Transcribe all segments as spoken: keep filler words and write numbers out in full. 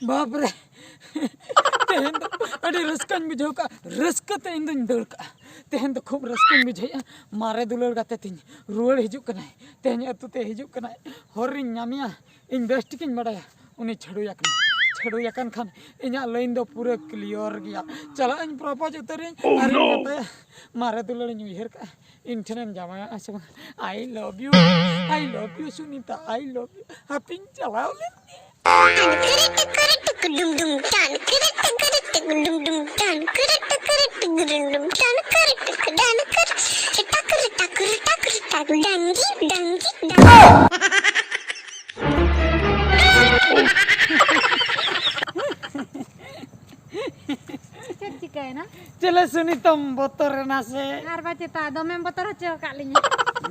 ᱵᱟᱯ ᱨᱮ, ᱛᱮᱦᱮᱧ ᱫᱚ ᱟᱹᱰᱤ ᱨᱟᱹᱥᱠᱟᱹᱧ ᱵᱩᱡᱷᱟᱹᱣ ᱠᱟᱜᱼᱟ᱾ ᱨᱟᱹᱥᱠᱟᱹ ᱛᱮ ᱤᱧ ᱫᱩᱧ ᱫᱟᱹᱲ ᱠᱟᱜᱼᱟ᱾ ᱛᱮᱦᱮᱧ ᱫᱚ ᱠᱷᱩᱵ ᱨᱟᱹᱥᱠᱟᱹᱧ ᱵᱩᱡᱷᱟᱹᱣᱮᱫᱼᱟ᱾ ᱢᱟᱨᱮ ᱫᱩᱞᱟᱹᱲ ᱜᱟᱛᱮ ᱛᱤᱧ ᱨᱩᱣᱟᱹᱲ ᱦᱤᱡᱩᱜ ᱠᱟᱱᱟᱭ᱾ ᱛᱮᱦᱮᱧ ᱟᱹᱛᱩ ᱛᱮ ᱦᱤᱡᱩᱜ ᱠᱟᱱᱟᱭ᱾ ᱦᱚᱨ ᱨᱤᱧ ᱧᱟᱢᱮᱭᱟ᱾ ᱤᱧ ᱵᱮᱥ ᱴᱷᱤᱠᱤᱧ ᱵᱟᱰᱟᱭᱟ ᱩᱱᱤ ᱪᱷᱟᱹᱰᱩᱭ ᱟᱠᱟᱱᱟ᱾ ᱪᱷᱟᱹᱰᱩᱭ ᱟᱠᱟᱱ ᱠᱷᱟᱱ ᱤᱧᱟᱜ ᱞᱟᱭᱤᱱ ᱫᱚ ᱯᱩᱨᱟᱹ ᱠᱞᱤᱭᱟᱨ ᱜᱮᱭᱟ᱾ ᱪᱟᱞᱟᱜ ᱟᱹᱧ ᱯᱨᱚᱯᱳᱡᱽ ᱩᱛᱟᱹᱨᱤᱧ ᱟᱨᱤᱧ ᱢᱮᱛᱟᱭᱟ, ᱢᱟᱨᱮ ᱫᱩᱞᱟᱹᱲᱤᱧ ᱩᱭᱦᱟᱹᱨ ᱠᱟᱜᱼᱟ, ᱤᱧ ᱴᱷᱮᱱᱮᱢ ᱡᱟᱶᱟᱭᱚᱜᱼᱟ ᱥᱮ ᱵᱟᱝ? I love you, I love you Sunita, I love you. ᱦᱟᱯᱤᱧ ᱪᱟᱞᱟᱣ ᱞᱮᱱ ᱜᱮ᱾ ᱪᱮᱫ ᱪᱤᱠᱟᱹᱭᱮᱱᱟ? ᱪᱮᱞᱮ ᱥᱩᱱᱤᱛᱟᱢ ᱵᱚᱛᱚᱨᱮᱱᱟ ᱥᱮ? ᱟᱨ ᱵᱟ ᱪᱮᱛᱟ, ᱫᱚᱢᱮᱢ ᱵᱚᱛᱚᱨ ᱦᱚᱪᱚ ᱟᱠᱟᱫ ᱞᱤᱧᱟ᱾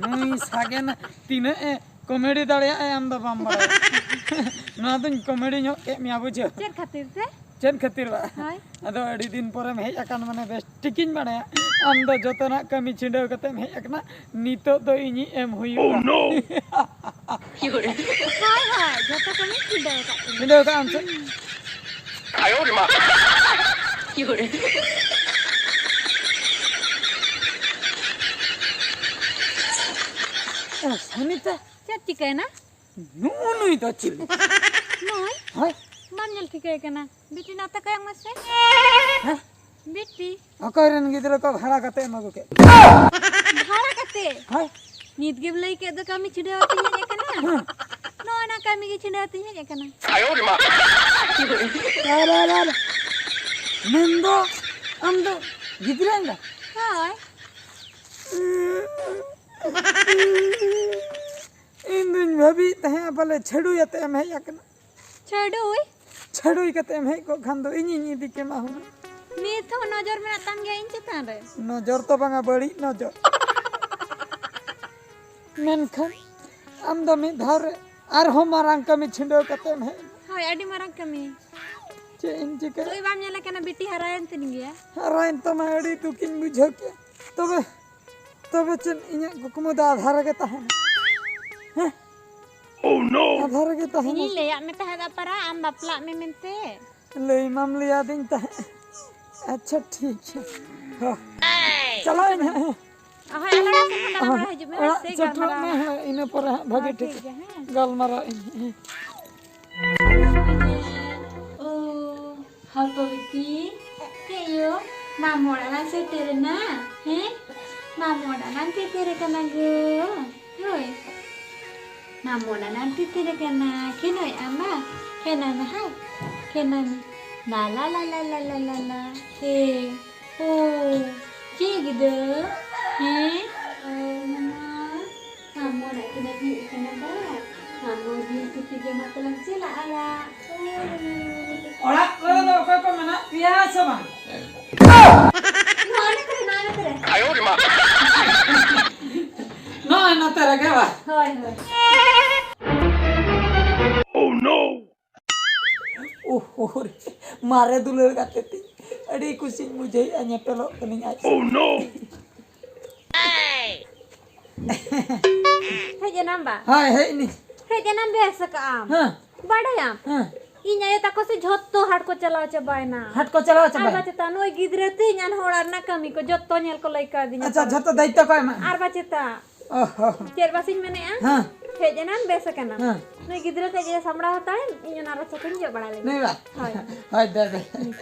ᱱᱩᱭ ᱥᱟᱜᱮᱱ ᱛᱤᱱᱟᱹᱜ ᱮ ᱠᱚᱢᱮᱰᱤ ᱫᱟᱲᱮᱭᱟᱜᱼᱟᱭ, ᱟᱢ ᱫᱚ ᱵᱟᱢ ᱵᱟᱲᱟᱭᱟ᱾ ᱱᱚᱣᱟ ᱫᱚᱧ ᱠᱚᱢᱮᱰᱤ ᱧᱚᱜ ᱠᱮᱫ ᱢᱮᱭᱟ, ᱵᱩᱡᱷᱟᱹᱣ᱾ ᱪᱮᱫ ᱠᱷᱟᱹᱛᱤᱨ ᱛᱮ? ᱪᱮᱫ ᱠᱷᱟᱹᱛᱤᱨ ᱵᱟ? ᱦᱳᱭ᱾ ᱟᱫᱚ ᱟᱹᱰᱤ ᱫᱤᱱ ᱯᱚᱨᱮᱢ ᱦᱮᱡ ᱟᱠᱟᱱ, ᱢᱟᱱᱮ ᱵᱮᱥ ᱴᱷᱤᱠᱤᱧ ᱵᱟᱲᱟᱭᱟ᱾ ᱟᱢ ᱫᱚ ᱡᱚᱛᱚᱱᱟᱜ ᱠᱟᱹᱢᱤ ᱪᱷᱤᱰᱟᱹᱣ ᱠᱟᱛᱮᱢ ᱦᱮᱡ ᱟᱠᱟᱱᱟ, ᱱᱤᱛᱚᱜ ᱫᱚ ᱤᱧᱤᱡ ᱮᱢ ᱦᱩᱭᱩᱜᱼᱟ᱾ ᱦᱳᱭ, ᱦᱳᱭ, ᱡᱚᱛᱚ ᱠᱟᱹᱢᱤ ᱪᱷᱤᱰᱟᱹᱣ ᱟᱠᱟᱫ ᱛᱤᱧᱟ᱾ ᱪᱷᱤᱰᱟᱹᱣ ᱠᱟᱜ ᱟᱢ ᱥᱮ? ᱮ, ᱥᱩᱱᱤᱛᱟ᱾ ᱪᱮᱫ ᱪᱤᱠᱟᱹᱭᱮᱱᱟ? ᱱᱩᱜᱼᱩ ᱱᱩᱭ ᱫᱚ ᱪᱤᱞᱤ? ᱱᱩᱭ? ᱦᱳᱭ᱾ ᱵᱟᱢ ᱧᱮᱞ ᱴᱷᱤᱠᱟᱹᱭᱮ ᱠᱟᱱᱟ? ᱵᱤᱴᱤ, ᱱᱟᱛᱮ ᱠᱚᱭᱚᱜ ᱢᱮᱥᱮ᱾ ᱦᱮᱸ? ᱵᱤᱴᱤ᱾ ᱚᱠᱚᱭ ᱨᱮᱱ ᱜᱤᱫᱽᱨᱟᱹ ᱠᱚ ᱵᱷᱟᱲᱟ ᱠᱟᱛᱮ ᱮᱢ ᱟᱹᱜᱩ ᱠᱮᱫ? ᱵᱷᱟᱲᱟ ᱠᱟᱛᱮ? ᱦᱳᱭ᱾ ᱱᱤᱛ ᱜᱮᱢ ᱞᱟᱹᱭ ᱠᱮᱫ ᱫᱚ ᱠᱟᱹᱢᱤ ᱪᱷᱤᱰᱟᱹᱣ ᱟᱹᱛᱤᱧ ᱦᱮᱡ ᱟᱠᱟᱱᱟ᱾ ᱦᱮᱸ᱾ ᱱᱚᱜᱼᱚᱭ ᱱᱟ ᱠᱟᱹᱢᱤ ᱜᱮ ᱪᱷᱤᱰᱟᱹᱣ ᱟᱹᱛᱤᱧ ᱦᱮᱡ ᱟᱠᱟᱱᱟ᱾ ᱟᱨ, ᱟᱨ, ᱟᱨ, ᱢᱮᱱᱫᱚ ᱟᱢ ᱫᱚ ᱜᱤᱫᱽᱨᱟᱹ ᱮᱸᱜᱟ? ᱦᱳᱭ᱾ ᱤᱧ ᱫᱩᱧ ᱵᱷᱟᱹᱵᱤᱭᱮᱫ ᱛᱟᱦᱮᱸᱜᱼᱟ ᱯᱟᱞᱮ ᱪᱷᱟᱹᱰᱩᱭ ᱟᱛᱮ ᱮᱢ ᱦᱮᱡ ᱟᱠᱟᱱᱟ᱾ ᱪᱷᱟᱹᱰᱩᱭ? ᱪᱷᱟᱹᱰᱩᱭ ᱠᱟᱛᱮ ᱮᱢ ᱦᱮᱡ ᱠᱚᱜ ᱠᱷᱟᱱ ᱫᱚ ᱤᱧᱤᱧ ᱤᱫᱤ ᱠᱮᱢᱟ ᱦᱩᱱᱟᱹᱝ᱾ ᱱᱤᱛ ᱦᱚᱸ ᱱᱚᱡᱚᱨ ᱢᱮᱱᱟᱜ ᱛᱟᱢ ᱜᱮᱭᱟ ᱤᱧ ᱪᱮᱛᱟᱱ ᱨᱮ᱾ ᱱᱚᱡᱚᱨ ᱫᱚ ᱵᱟᱝᱟ, ᱵᱟᱹᱲᱤᱡ ᱱᱚᱡᱚᱨ᱾ ᱢᱮᱱᱠᱷᱟᱱ ᱟᱢ ᱫᱚ ᱢᱤᱫ ᱫᱷᱟᱣ ᱨᱮ ᱟᱨᱦᱚᱸ ᱢᱟᱨᱟᱝ ᱠᱟᱹᱢᱤ ᱪᱷᱤᱰᱟᱹᱣ ᱠᱟᱛᱮ ᱮᱢ ᱦᱮᱡ ᱮᱱᱟ᱾ ᱦᱳᱭ, ᱟᱹᱰᱤ ᱢᱟᱨᱟᱝ ᱠᱟᱹᱢᱤ᱾ ᱪᱮᱫ ᱤᱧ ᱪᱤᱠᱟᱹᱭᱟ? ᱱᱩᱭ ᱵᱟᱢ ᱧᱮᱞᱮ ᱠᱟᱱᱟ, ᱵᱤᱴᱤ ᱦᱟᱨᱟᱭᱮᱱ ᱛᱤᱧ ᱜᱮᱭᱟ᱾ ᱦᱟᱨᱟᱭᱮᱱ ᱛᱟᱢᱟ, ᱟᱹᱰᱤ ᱫᱩᱠᱤᱧ ᱵᱩᱡᱷᱟᱹᱣ ᱠᱮᱫ᱾ ᱛᱚᱵᱮ ᱛᱚᱵᱮ ᱪᱮᱫ ᱤᱧᱟᱹᱜ ᱠᱩᱠᱢᱩ ᱫᱚ ᱟᱫᱷᱟ ᱨᱮᱜᱮ ᱛᱟᱦᱮᱱᱟ? ᱦᱮᱸ? ᱟᱫᱷᱟ ᱨᱮᱜᱮ ᱛᱟᱦᱮᱱᱟ᱾ ᱤᱧᱤᱧ ᱞᱟᱹᱭᱟᱫ ᱢᱮ ᱛᱟᱦᱮᱸᱫ, ᱟᱯᱟᱨᱟ, ᱟᱢ ᱵᱟᱯᱞᱟᱜ ᱢᱮ ᱢᱮᱱᱛᱮ᱾ ᱞᱟᱹᱭ ᱢᱟᱢ ᱞᱟᱹᱭᱟᱫᱤᱧ ᱛᱟᱦᱮᱸᱫ᱾ ᱟᱪᱪᱷᱟ, ᱴᱷᱤᱠ ᱜᱮᱭᱟ᱾ ᱦᱚᱸ᱾ ᱪᱟᱞᱟᱜ ᱟᱹᱧ ᱦᱟᱸᱜ, ᱦᱮᱸ᱾ ᱦᱳᱭ, ᱟᱞᱮ ᱚᱲᱟᱜ ᱥᱮᱱ ᱦᱚᱸ ᱫᱟᱬᱟ ᱵᱟᱲᱟ ᱦᱤᱡᱩᱜ ᱢᱮ, ᱦᱳᱭ ᱚᱲᱟᱜ ᱥᱮ, ᱥᱮᱴᱮᱨᱚᱜ ᱜᱟᱞᱢᱟᱨᱟᱣ ᱢᱮ, ᱟᱞᱟᱝ᱾ ᱦᱮᱸ, ᱤᱱᱟᱹ ᱯᱚᱨᱮ ᱦᱟᱸᱜ ᱵᱷᱟᱜᱮ ᱦᱳᱭ, ᱴᱷᱤᱠ ᱴᱷᱤᱠ ᱜᱮᱭᱟ, ᱦᱮᱸ᱾ ᱜᱟᱞᱢᱟᱨᱟᱣ ᱟᱹᱧ, ᱦᱮᱸ᱾ ᱳ, ᱦᱚᱯᱚᱱ ᱵᱤᱴᱤ, ᱪᱮᱫ ᱭᱳ? ᱢᱟᱢᱚ ᱚᱲᱟᱜ ᱞᱟᱝ ᱥᱮᱴᱮᱨᱮᱱᱟ, ᱦᱮᱸ? ᱢᱟᱢᱚ ᱚᱲᱟᱜ ᱞᱟᱝ ᱥᱮᱴᱮᱨ ᱟᱠᱟᱱᱟ ᱜᱳ᱾ ᱦᱳᱭ᱾ ᱢᱟᱢᱚ ᱚᱲᱟᱜ ᱞᱟᱝ ᱥᱮᱴᱮᱨ ᱟᱠᱟᱱᱟ᱾ ᱠᱷᱮᱞᱳᱭ ᱟᱢ ᱵᱟ? ᱠᱷᱮᱞ ᱢᱮ ᱦᱟᱭ᱾ ᱠᱷᱮᱞ ᱢᱮ᱾ ᱞᱟ ᱞᱟ ᱞᱟ ᱞᱟ ᱞᱟ ᱞᱟ ᱞᱟ᱾ ᱦᱮᱸ᱾ ᱳ, ᱪᱮᱫ ᱜᱤᱫᱟᱹᱨ? ᱦᱮᱸ? ᱳ, ᱢᱟᱢᱟ᱾ ᱢᱟᱢᱚ ᱚᱲᱟᱜ ᱠᱤᱱ ᱦᱮᱡ ᱟᱠᱟᱱᱟ ᱵᱟ? ᱢᱟᱢᱚ ᱡᱤᱞ ᱯᱤᱴᱷᱟᱹ ᱡᱚᱢ ᱠᱚᱞᱟᱝ ᱪᱟᱞᱟᱜᱼᱟ ᱚᱲᱟᱜ᱾ ᱳ᱾ ᱚᱲᱟᱜ ᱠᱚᱨᱮ ᱫᱚ ᱚᱠᱚᱭ ᱠᱚ ᱢᱮᱱᱟᱜ ᱯᱮᱭᱟ ᱥᱮ ᱵᱟᱝ? ᱱᱚᱜᱼᱚᱭ ᱱᱚᱛᱮ ᱨᱮ, ᱱᱚᱜᱼᱚᱭ ᱱᱚᱛᱮ ᱨᱮ᱾ ᱱᱚᱜᱼᱚᱭ ᱱᱚᱛᱮ ᱨᱮᱜᱮ ᱵᱟ? ᱦᱳᱭ, ᱦᱳᱭ᱾ ᱳᱦᱳ ᱨᱮ, ᱢᱟᱨᱮ ᱫᱩᱞᱟᱹᱲ ᱜᱟᱛᱮ ᱛᱤᱧ, ᱟᱹᱰᱤ ᱠᱩᱥᱤᱧ ᱵᱩᱡᱷᱟᱹᱣᱮᱫᱼᱟ, ᱧᱮᱯᱮᱞᱚᱜ ᱠᱟᱹᱱᱟᱹᱧ ᱟᱡ ᱥᱟᱶ᱾ ᱦᱮᱡ ᱮᱱᱟᱢ ᱵᱟ? ᱦᱳᱭ, ᱦᱮᱡ ᱮᱱᱟᱹᱧ᱾ ᱦᱮᱡ ᱮᱱᱟᱢ, ᱵᱮᱥ ᱟᱠᱟᱜᱼᱟᱢ᱾ ᱦᱮᱸ᱾ ᱵᱟᱰᱟᱭᱟᱢ? ᱦᱮᱸ᱾ ᱤᱧ ᱟᱭᱳ ᱛᱟᱠᱚ ᱥᱮ ᱡᱷᱚᱛᱚ ᱦᱟᱴ ᱠᱚ ᱪᱟᱞᱟᱣ ᱪᱟᱵᱟᱭᱮᱱᱟ᱾ ᱦᱟᱴ ᱠᱚ ᱪᱟᱞᱟᱣ ᱟᱨ ᱪᱟᱵᱟᱭᱮᱱᱟ? ᱵᱟᱪᱮᱛᱟ, ᱱᱩᱭ ᱜᱤᱫᱽᱨᱟᱹ ᱛᱤᱧ ᱟᱨ ᱚᱲᱟᱜ ᱨᱮᱱᱟᱜ ᱠᱟᱹᱢᱤ ᱠᱚ ᱡᱷᱚᱛᱚ ᱧᱮᱞ ᱠᱚ ᱞᱟᱹᱭ ᱠᱟᱣᱫᱤᱧᱟ ᱟᱪᱪᱷᱟ, ᱛᱚ᱾ ᱡᱷᱚᱛᱚ ᱫᱟᱭᱤᱛᱛᱚ ᱠᱚ ᱮᱢᱟ? ᱟᱨ ᱵᱟᱪᱮᱛᱟ᱾ ᱚ ᱦᱚ᱾ ᱪᱮᱫ ᱵᱟᱥᱤᱧ ᱢᱮᱱᱮᱫᱼᱟ? ᱦᱮᱸ᱾ ᱦᱮᱡ ᱮᱱᱟᱢ, ᱵᱮᱥ ᱟᱠᱟᱱᱟᱢ᱾ ᱦᱮᱸ᱾ ᱱᱩᱭ ᱜᱤᱫᱽᱨᱟᱹ ᱛᱮᱫ ᱡᱮ ᱥᱟᱢᱵᱲᱟᱣ ᱦᱟᱛᱟᱲᱮᱢ, ᱤᱧ ᱚᱱᱟ ᱨᱟᱪᱟ ᱠᱚᱧ ᱡᱚᱜ ᱵᱟᱲᱟ ᱞᱮᱜᱮ᱾ ᱱᱩᱭ ᱵᱟ? ᱦᱳᱭ᱾ ᱦᱳᱭ, ᱫᱮ, ᱫᱮ᱾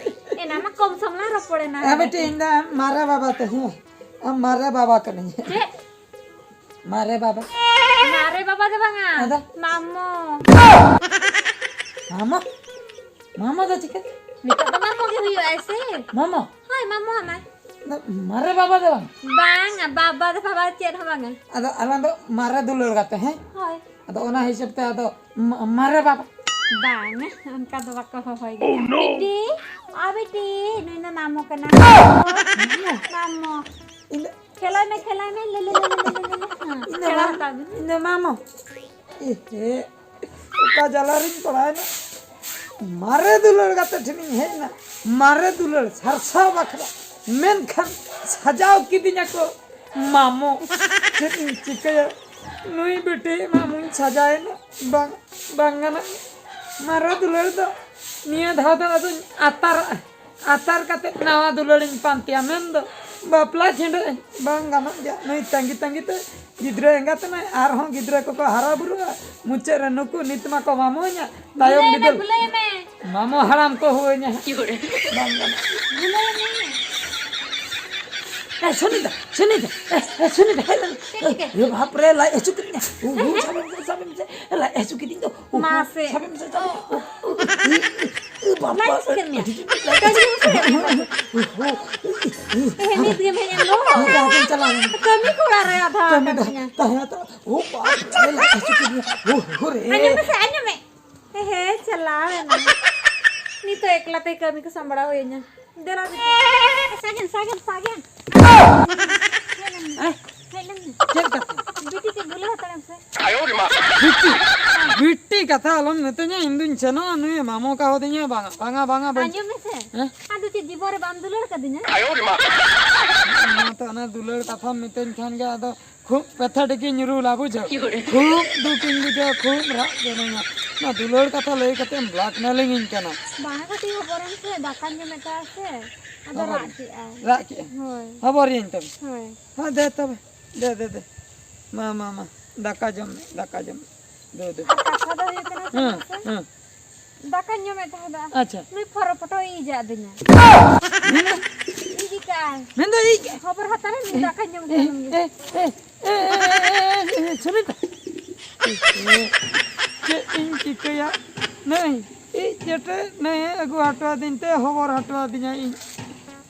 ᱮᱱᱟ ᱢᱟ ᱠᱚᱢ ᱥᱚᱢ ᱞᱟᱝ ᱨᱚᱯᱚᱲᱮᱱᱟ᱾ ᱮ ᱵᱤᱴᱤ, ᱤᱧ ᱫᱚ ᱢᱟᱨᱮ ᱵᱟᱵᱟ ᱛᱮ, ᱦᱮᱸ᱾ ᱟᱢ ᱢᱟᱨᱮ ᱵᱟᱵᱟ ᱠᱟᱹᱱᱟᱹᱧ᱾ ᱪᱮᱫ? ᱢᱟᱨᱮ ᱵᱟᱵᱟ᱾ ᱢᱟᱨᱮ ᱵᱟᱵᱟ ᱫᱚ ᱵᱟᱝᱟ᱾ ᱟᱫᱚ? ᱢᱟᱢᱚ᱾ ᱢᱟᱢᱚ? ᱢᱟᱢᱚ ᱫᱚ ᱪᱤᱠᱟᱹ? ᱱᱤᱛᱚᱜ ᱫᱚ ᱢᱟᱢᱚ ᱜᱮ ᱦᱩᱭᱩᱜᱼᱟᱭ ᱥᱮ᱾ ᱢᱟᱢᱚ? ᱦᱳᱭ, ᱢᱟᱢᱚ ᱟᱢᱟᱭ᱾ ᱟᱫᱚ ᱢᱟᱨᱮ ᱵᱟᱵᱟ ᱫᱚ ᱵᱟᱝ? ᱵᱟᱝᱟ, ᱵᱟᱵᱟ ᱫᱚ ᱵᱟᱵᱟ ᱪᱮᱫ ᱦᱚᱸ ᱵᱟᱝᱟ᱾ ᱟᱫᱚ ᱟᱞᱟᱝ ᱫᱚ ᱢᱟᱨᱮ ᱫᱩᱞᱟᱹᱲ ᱜᱟᱛᱮ, ᱦᱮᱸ? ᱦᱳᱭ᱾ ᱟᱫᱚ ᱚᱱᱟ ᱦᱤᱥᱟᱹᱵ ᱛᱮ ᱟᱫᱚ ᱢᱟ-, ᱢᱟᱨᱮ ᱵᱟᱵᱟ᱾ ᱵᱟᱝᱟ, ᱚᱱᱠᱟ ᱫᱚ ᱵᱟᱠᱚ ᱦᱚᱦᱚᱭ ᱜᱮᱭᱟ᱾ Oh, no! ᱵᱤᱴᱤ, ᱚ ᱵᱤᱴᱤ, ᱱᱩᱭ ᱫᱚ ᱢᱟᱢᱚ ᱠᱟᱱᱟ᱾ ᱢᱟᱢᱚ᱾ ᱢᱟᱢᱚ᱾ ᱤᱧ ᱫᱚ ᱠᱷᱮᱞᱟᱭ ᱢᱮ, ᱠᱷᱮᱞᱟᱭ ᱢᱮ, ᱞᱮ, ᱞᱮ, ᱞᱮ᱾ ᱦᱮᱸ, ᱤᱧ ᱫᱚ ᱠᱷᱮᱞᱟ ᱢᱟᱢᱚ, ᱦᱟᱛᱟᱲ ᱢᱮ᱾ ᱤᱧ ᱫᱚ ᱢᱟᱢᱚ᱾ ᱮ ᱦᱮ, ᱚᱠᱟ ᱡᱟᱞᱟ ᱨᱤᱧ ᱯᱟᱲᱟᱣᱮᱱᱟ᱾ ᱢᱟᱨᱮ ᱫᱩᱞᱟᱹᱲ ᱜᱟᱛᱮ ᱴᱷᱮᱱᱤᱧ ᱦᱮᱡ ᱮᱱᱟ, ᱢᱟᱨᱮ ᱫᱩᱞᱟᱹᱲ ᱥᱟᱨᱥᱟᱣ ᱵᱟᱠᱷᱨᱟ᱾ ᱢᱮᱱᱠᱷᱟᱱ ᱥᱟᱡᱟᱣ ᱠᱤᱫᱤᱧᱟ ᱠᱚ ᱢᱟᱢᱚ, ᱪᱮᱫ ᱤᱧ ᱪᱤᱠᱟᱹᱭᱟ? ᱱᱩᱭ ᱵᱤᱴᱤ ᱢᱟᱢᱚᱧ ᱥᱟᱡᱟᱭᱮᱱᱟ᱾ ᱵᱟᱝ, ᱵᱟᱝ ᱜᱟᱱᱚᱜ᱾ ᱢᱟᱨᱟ ᱫᱩᱞᱟᱹᱲ ᱫᱚ ᱱᱤᱭᱟᱹ ᱫᱷᱟᱣ ᱫᱚ ᱟᱫᱚᱧ ᱟᱛᱟᱨᱟᱜᱼᱟ᱾ ᱟᱛᱟᱨ ᱠᱟᱛᱮ ᱱᱟᱣᱟ ᱫᱩᱞᱟᱹᱲᱤᱧ ᱯᱟᱱᱛᱮᱭᱟ, ᱢᱮᱱᱫᱚ ᱵᱟᱯᱞᱟ ᱪᱷᱤᱸᱰᱟᱹᱜ ᱟᱹᱧ᱾ ᱵᱟᱝ ᱜᱟᱱᱚᱜ ᱜᱮᱭᱟ, ᱱᱩᱭ ᱛᱟᱺᱜᱤ ᱛᱟᱺᱜᱤ ᱛᱮ ᱜᱤᱫᱽᱨᱟᱹ ᱮᱸᱜᱟᱛ ᱮᱱᱟᱭ, ᱟᱨᱦᱚᱸ ᱜᱤᱫᱽᱨᱟᱹ ᱠᱚᱠᱚ ᱦᱟᱨᱟ ᱵᱩᱨᱩᱜᱼᱟ, ᱢᱩᱪᱟᱹᱫ ᱨᱮ ᱱᱩᱠᱩ ᱱᱤᱛ ᱢᱟᱠᱚ ᱢᱟᱢᱚᱧᱟ, ᱛᱟᱭᱚᱢ ᱵᱷᱩᱞᱟᱹᱭ ᱢᱮ, ᱵᱤᱫᱟᱹᱞ ᱵᱷᱩᱞᱟᱹᱭ ᱢᱮ᱾ ᱢᱟᱢᱚ ᱦᱟᱲᱟᱢ ᱠᱚ ᱦᱩᱭᱧᱟ᱾ ᱵᱟᱝ ᱜᱟᱱᱚᱜ᱾ ᱵᱷᱩᱞᱟᱹᱭ ᱢᱮ᱾ ᱮ, ᱥᱩᱱᱤᱛᱟ, ᱥᱩᱱᱤᱛᱟ, ᱮ, ᱮ, ᱥᱩᱱᱤᱛᱟ, ᱦᱮᱡ ᱞᱮᱱ᱾ ᱪᱮᱫ ᱪᱤᱠᱟᱹ? ᱮ, ᱵᱟᱯ ᱨᱮ, ᱞᱟᱡ ᱦᱟᱹᱥᱩ ᱠᱤᱫᱤᱧᱟ᱾ ᱩ, ᱩ, ᱥᱟᱵᱮ ᱢᱮᱥᱮ, ᱥᱟᱵᱮ ᱢᱮᱥᱮ, ᱞᱟᱡ ᱦᱟᱹᱥᱩ ᱠᱤᱫᱤᱧ ᱫᱚ᱾ ᱩ, ᱩ, ᱢᱟᱥᱮ᱾ ᱥᱟᱵᱮ ᱢᱮᱥᱮ, ᱥᱟᱵᱮ ᱢᱮᱥᱮ᱾ ᱩ, ᱩ, ᱩ, ᱩ, ᱵᱟᱯ ᱞᱟᱡ ᱨᱮ, ᱦᱟᱹᱥᱩ ᱠᱮᱫ ᱢᱮᱭᱟ? ᱟᱹᱰᱤ ᱡᱩᱛ ᱞᱟᱡ ᱠᱟᱹᱢᱤ ᱦᱟᱹᱥᱩ ᱠᱮᱫ ᱢᱮᱭᱟ? ᱩ, ᱩ, ᱩ, ᱩ᱾ ᱛᱮᱦᱮᱧ ᱱᱤᱛ ᱜᱮᱢ ᱦᱮᱡ ᱮᱱ ᱫᱚ᱾ ᱦᱮᱸ, ᱟᱫᱚᱧ ᱪᱟᱞᱟᱣ ᱮᱱᱟ᱾ ᱠᱟᱹᱢᱤ ᱠᱚ ᱚᱲᱟᱜ ᱨᱮ ᱟᱫᱷᱟ ᱠᱟᱹᱢᱤ ᱟᱠᱟᱫ ᱫᱚ ᱛᱤᱧᱟ᱾ ᱛᱟᱦᱮᱸ ᱦᱟᱛᱟᱲᱚᱜ᱾ ᱩ, ᱵᱟᱯ ᱨᱮ, ᱞᱟᱡ ᱦᱟᱹᱥᱩ ᱠᱤᱫᱤᱧᱟ᱾ ᱩ, ᱦᱚᱨᱮ᱾ ᱟᱸᱡᱚᱢ ᱢᱮᱥᱮ, ᱟᱸᱡᱚᱢ ᱢᱮ᱾ ᱦᱮᱸ, ᱦᱮᱸ, ᱪᱟᱞᱟᱣ ᱮᱱᱟ᱾ ᱱᱤᱛᱚᱜ ᱮᱠᱞᱟ ᱛᱮ ᱠᱟᱹᱢᱤ ᱠᱚ ᱥᱟᱢᱵᱲᱟᱣ ᱦᱩᱭᱟᱹᱧᱟ᱾ ᱫᱮᱞᱟ ᱵᱤᱴᱤ᱾ ᱥᱟᱜᱮᱱ, ᱥᱟᱜᱮᱱ, ᱥᱟᱜᱮᱱ᱾ ᱦᱮᱡ ᱞᱮᱱ ᱢᱮ᱾ ᱦᱮᱸ? ᱦᱮᱡ ᱞᱮᱱ ᱢᱮ᱾ ᱪᱮᱫ ᱠᱟᱛᱷᱟ? ᱵᱤᱴᱤ ᱛᱮ ᱫᱩᱞᱟᱹᱲ ᱦᱟᱛᱟᱲᱮᱢ ᱥᱮ᱾ ᱵᱤᱴᱤ, ᱵᱤᱴᱤ ᱠᱟᱛᱷᱟ ᱟᱞᱚᱢ ᱢᱮᱛᱟᱹᱧᱟ, ᱤᱧ ᱫᱩᱧ ᱥᱮᱱᱚᱜᱼᱟ, ᱱᱩᱭᱮ ᱢᱟᱢᱚ ᱠᱟᱣᱫᱤᱧᱟ, ᱵᱟᱝᱟ, ᱵᱟᱝᱟ, ᱵᱟᱝᱟ, ᱵᱟᱹᱧ᱾ ᱟᱸᱡᱚᱢ ᱢᱮᱥᱮ᱾ ᱦᱮᱸ? ᱟᱫᱚ ᱪᱮᱫ ᱡᱤᱵᱚᱱ ᱨᱮ ᱵᱟᱢ ᱫᱩᱞᱟᱹᱲ ᱠᱟᱫᱤᱧᱟ? ᱚᱱᱟ ᱛᱚ, ᱚᱱᱟ ᱫᱩᱞᱟᱹᱲ ᱠᱟᱛᱷᱟᱢ ᱢᱮᱛᱟᱹᱧ ᱠᱷᱟᱱ ᱜᱮ ᱟᱫᱚ ᱠᱷᱩᱵ pathetic ᱤᱧ ᱧᱩᱨᱩᱞᱟ, ᱵᱩᱡᱷᱟᱹᱣ? ᱠᱷᱩᱵ ᱫᱩᱠ ᱤᱧ ᱵᱩᱡᱷᱟᱹᱣᱟ, ᱠᱷᱩᱵ ᱨᱟᱜ ᱥᱟᱱᱟᱧᱟ᱾ ᱚᱱᱟ ᱫᱩᱞᱟᱹᱲ ᱠᱟᱛᱷᱟ ᱞᱟᱹᱭ ᱠᱟᱛᱮᱢ blackmailᱤᱧ ᱠᱟᱱᱟ᱾ ᱵᱟᱝᱟ, ᱠᱟᱹᱴᱤᱡ ᱦᱚᱵᱚᱨᱮᱢ ᱥᱮ, ᱫᱟᱠᱟᱧ ᱡᱚᱢᱮᱫ ᱛᱟᱦᱮᱸ ᱥᱮ, ᱟᱫᱚ ᱦᱚᱵᱚᱨ᱾ ᱨᱟᱜ ᱠᱮᱜᱼᱟᱭ᱾ ᱨᱟᱜ ᱠᱮᱜᱼᱟᱭ? ᱦᱳᱭ᱾ ᱦᱚᱵᱚᱨᱤᱭᱟᱹᱧ ᱛᱚᱵᱮ᱾ ᱦᱳᱭ᱾ ᱦᱮᱸ, ᱫᱮ ᱛᱚᱵᱮ, ᱫᱮ, ᱫᱮ, ᱫᱮ᱾ ᱢᱟ, ᱢᱟ, ᱢᱟ, ᱫᱟᱠᱟ ᱡᱚᱢ ᱢᱮ, ᱫᱟᱠᱟ ᱡᱚᱢ ᱢᱮ᱾ ᱫᱮ, ᱫᱮ᱾ ᱟᱨ ᱠᱟᱛᱷᱟ ᱫᱚ ᱦᱩᱭᱩᱜ ᱠᱟᱱᱟ, ᱪᱮᱫ ᱦᱮᱸ, ᱢᱟᱥᱮ? ᱦᱮᱸ᱾ ᱫᱟᱠᱟᱧ ᱡᱚᱢᱮᱫ ᱛᱟᱦᱮᱸᱫ᱾ ᱟᱪᱪᱷᱟ᱾ ᱱᱩᱭ ᱯᱷᱚᱨᱚ ᱯᱷᱚᱴᱚ ᱤᱡ ᱟᱫᱤᱧᱟ᱾ ᱢᱮᱱᱫᱚ? ᱤᱡ ᱠᱟᱜᱼᱟᱭ᱾ ᱢᱮᱱᱫᱚ ᱤᱡ ᱠᱟᱜᱼᱟᱭ? ᱠᱷᱚᱵᱚᱨ ᱦᱟᱛᱟᱣ ᱞᱮᱢ, ᱫᱟᱠᱟᱧ ᱡᱚᱢ ᱮ, ᱠᱮᱫᱟ᱾ ᱮ, ᱮ, ᱮ, ᱮ, ᱮ, ᱥᱩᱱᱤᱛᱟ᱾ ᱮ, ᱮ, ᱪᱮᱫ ᱤᱧ ᱪᱤᱠᱟᱹᱭᱟ? ᱱᱟᱹᱭ, ᱤᱡ ᱡᱮᱴᱮ ᱱᱟᱹᱭ ᱟᱹᱜᱩ ᱦᱚᱴᱚ ᱟᱹᱫᱤᱧ ᱛᱮ ᱦᱚᱵᱚᱨ ᱦᱚᱴᱚ ᱟᱹᱫᱤᱧᱟ ᱤᱧ᱾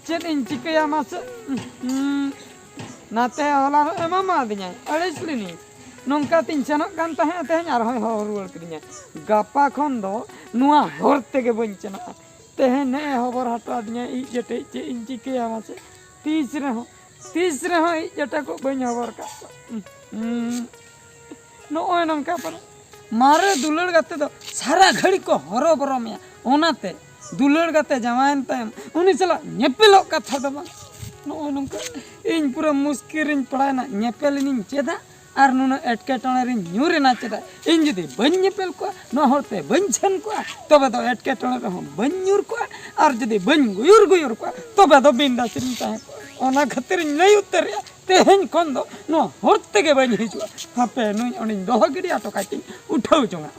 ᱪᱮᱫ ᱤᱧ ᱪᱤᱠᱟᱹᱭᱟ ᱢᱟᱥᱮ? ᱦᱩᱸ, ᱱᱟᱛᱮ ᱦᱚᱞᱟ ᱦᱚᱸ ᱮᱢᱟᱢᱟᱫᱤᱧᱟᱭ, ᱟᱹᱲᱤᱥ ᱞᱤᱱᱟᱹᱧ᱾ ᱱᱚᱝᱠᱟ ᱛᱤᱧ ᱥᱮᱱᱚᱜ ᱠᱟᱱ ᱛᱟᱦᱮᱸᱫ, ᱛᱮᱦᱮᱧ ᱟᱨᱦᱚᱸᱭ ᱦᱚᱦᱚ ᱨᱩᱣᱟᱹᱲ ᱠᱤᱫᱤᱧᱟ᱾ ᱜᱟᱯᱟ ᱠᱷᱚᱱ ᱫᱚ ᱱᱚᱣᱟ ᱦᱚᱨ ᱛᱮᱜᱮ ᱵᱟᱹᱧ ᱥᱮᱱᱚᱜᱼᱟ᱾ ᱛᱮᱦᱮᱧ ᱱᱮᱜᱼᱮ ᱦᱚᱵᱚᱨ ᱦᱚᱴᱚ ᱟᱹᱫᱤᱧᱟ, ᱤᱡ ᱡᱮᱴᱮᱡ, ᱪᱮᱫ ᱤᱧ ᱪᱤᱠᱟᱹᱭᱟ ᱢᱟᱥᱮ? ᱛᱤᱥ ᱨᱮᱦᱚᱸ, ᱛᱤᱥ ᱨᱮᱦᱚᱸ ᱤᱡ ᱡᱮᱴᱮ ᱠᱚ ᱵᱟᱹᱧ ᱦᱚᱵᱚᱨ ᱠᱟᱜ ᱠᱚᱣᱟ᱾ ᱦᱩᱸ᱾ ᱱᱚᱜᱼᱚᱭ ᱱᱚᱝᱠᱟ ᱯᱟᱨᱟ-, ᱢᱟᱨᱮ ᱫᱩᱞᱟᱹᱲ ᱜᱟᱛᱮ ᱫᱚ ᱥᱟᱨᱟ ᱜᱷᱟᱹᱲᱤ ᱠᱚ ᱦᱚᱨᱚᱵᱚᱨᱚ ᱢᱮᱭᱟ᱾ ᱚᱱᱟᱛᱮ ᱫᱩᱞᱟᱹᱲ ᱜᱟᱛᱮ ᱡᱟᱶᱟᱭᱮᱱ ᱛᱟᱭᱚᱢ ᱩᱱᱤ ᱥᱟᱞᱟᱜ ᱧᱮᱯᱮᱞᱚᱜ ᱠᱟᱛᱷᱟ ᱫᱚ ᱵᱟᱝ, ᱱᱚᱜᱼᱚ ᱱᱚᱝᱠᱟ ᱤᱧ ᱯᱩᱨᱟᱹ ᱢᱩᱥᱠᱤᱞ ᱨᱤᱧ ᱯᱟᱲᱟᱣᱮᱱᱟ᱾ ᱧᱮᱯᱮᱞ ᱤᱧ ᱪᱮᱫᱟ ᱟᱨ ᱱᱩᱱᱟᱹᱜ ᱮᱴᱠᱮᱴᱚᱬᱮ ᱨᱤᱧ ᱧᱩᱨ ᱮᱱᱟ ᱪᱮᱫᱟᱜ? ᱤᱧ ᱡᱩᱫᱤ ᱵᱟᱹᱧ ᱧᱮᱯᱮᱞ ᱠᱚᱣᱟ, ᱱᱚᱣᱟ ᱦᱚᱨ ᱛᱮ ᱵᱟᱹᱧ ᱥᱮᱱ ᱠᱚᱜᱼᱟ, ᱛᱚᱵᱮ ᱫᱚ ᱮᱴᱠᱮᱴᱚᱬᱮ ᱨᱮᱦᱚᱸ ᱵᱟᱹᱧ ᱧᱩᱨ ᱠᱚᱜᱼᱟ᱾ ᱟᱨ ᱡᱩᱫᱤ ᱵᱟᱹᱧ ᱜᱩᱭᱩᱨ ᱜᱩᱭᱩᱨ ᱠᱚᱜᱼᱟ, ᱛᱚᱵᱮ ᱫᱚ ᱵᱤᱱᱫᱟᱥ ᱨᱤᱧ ᱛᱟᱦᱮᱸ ᱠᱚᱜᱼᱟ᱾ ᱚᱱᱟ ᱠᱷᱟᱹᱛᱤᱨ ᱤᱧ ᱞᱟᱹᱭ ᱩᱛᱟᱹᱨᱮᱜᱼᱟ, ᱛᱮᱦᱮᱧ ᱠᱷᱚᱱ ᱫᱚ ᱱᱚᱣᱟ ᱦᱚᱨ ᱛᱮᱜᱮ ᱵᱟᱹᱧ ᱦᱤᱡᱩᱜᱼᱟ᱾ ᱦᱟᱯᱮ ᱱᱩᱭ ᱚᱸᱰᱮᱧ ᱫᱚᱦᱚ ᱜᱤᱰᱤ ᱦᱚᱴᱚ ᱠᱟᱭ ᱛᱤᱧ, ᱩᱴᱷᱟᱹᱣ ᱡᱚᱝᱟ᱾